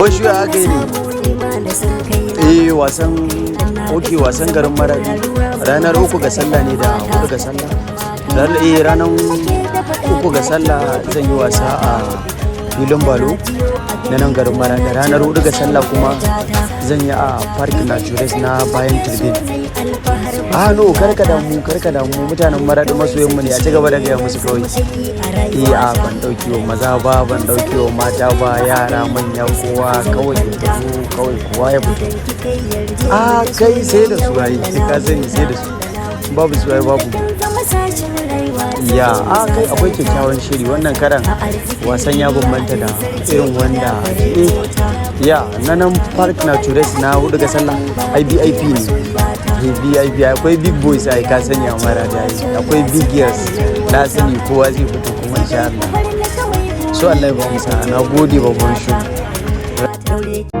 Babban shuya aka yi ne. Eh, wasan, ok, wasan garin Maradi ranar 3 ga Sallah ne da 4 ga Sallah. Ranar 3 ga Sallah zan yi wasa a filin balo na nan garin Maradi. Ranar 4 ga Sallah kuma zan yi a Park Naturist na bayan Turbin. Ah no, karka damu, karka damu. Mutanen Maradi masoyan mu ne, a ci gaba da gaya musu kawai. Eh, a ban dauki wa maza ba, ban dauki wa mata ba, yara, manya, kowa kawai ya fito, kawai kowa ya fito. A kai, sai da su ai, ka sani, sai da su. Babu su ai babu. Ya, a kai, akwai kyakkyawan shiri. Wannan karan wasan ya bambanta da irin wanda, eh, ya na nan Park Naturist na 4 ga Sallah ai VIP ne. Eh, VIP, akwai big boys ai, ka sani, a Maradi ai akwai big girls. Na sani kowa zai fito kuma insha Allah. So Allah ya ba mu sa'a. Na gode, babban shu.